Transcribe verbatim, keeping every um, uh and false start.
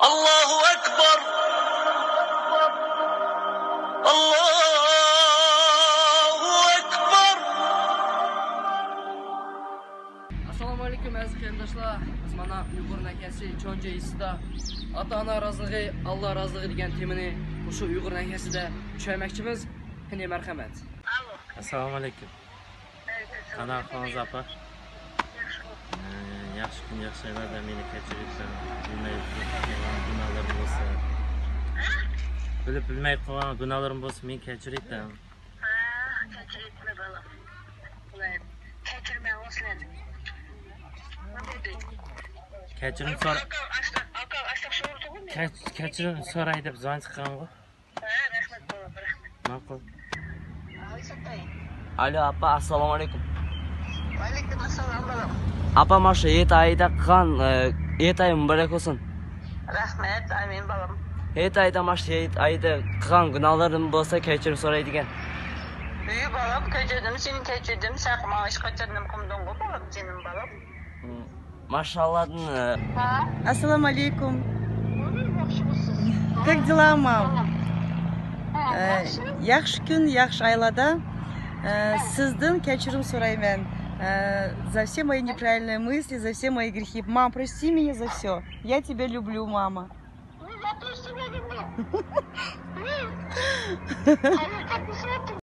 ئاللاھۇ ئەكبەر! ئاللاھۇ ئەكبەر! ئەسسالامۇ ئەلەيكۇم ئەزىز قېرىنداشلار. بىز مانا ئۇيغۇر ناھىيەسى چونجى يېزىسىدا ئاتا-ئانا رازىلىقى، ئاللا رازىلىقى دېگەن تېمىنى مۇشۇ ئۇيغۇر ناھىيەسىدە چۈشەنمەكچىمىز. قېنى، مەرھەمەت. ئەسسالامۇ ئەلەيكۇم. قانداق ئەھۋالىڭىز، ئاپا؟ ياخشى. ھە، ياخشى كۈن، ياخشى ئايلاردا مېنى كەچۈرۈپ، بىلمەي قىلغان گۇناھلىرىم بولسا. بىلىپ بىلمەي قىلغان گۇناھلىرىم بولسا، مېنى كەچۈرۈپ. ھە، كەچۈرۈپمۇ بالام. كەچۈرمەڭ سىلەرنى. كەچۈرۈم سور-، ئاكا، ئاكا، ئاشلىق، ئاكا، ئاشلىق شۇ ئۇرسىغۇ مېنى. كەچ-، كەچۈرۈم سوراي دەپ زاڭ چىققانغۇ. ھە، رەھمەت، بالام، رەھمەت. ماقۇل. ئالو، ئاپا، ئەسسالامۇ ئەلەيكۇم. ۋەئەلەيكۇم ئەسسالام، بالام. ئاپا، مانا شۇ ھېيت ئايىدا قىلغان، ئە، ھېيت ئايى مۇبارەك بولسۇن. رەھمەت، ئامىن، بالام. ھېيت ئايىدا، مانا شۇ ھېيت ئايىدا قىلغان گۇناھلىرىم بولسا كەچۈرۈم سوراي دېگەن. ئى، بالام، كەچۈردۈم، سېنى كەچۈردۈم. سەن ماڭا ھېچقاچان نېمە قىلمىدىڭغۇ، بالام، جېنىم بالام. ماشاللادىن. ئەسسالامۇ ئەلەيكۇم. Как дела, мам? Ә, яхшы күн, яхшы айлада. Ә, сізден кешірім сұраймын. Ә, за все мои неправильные мысли, за все мои грехи. Мам, прости меня за все. Я тебя люблю, мама.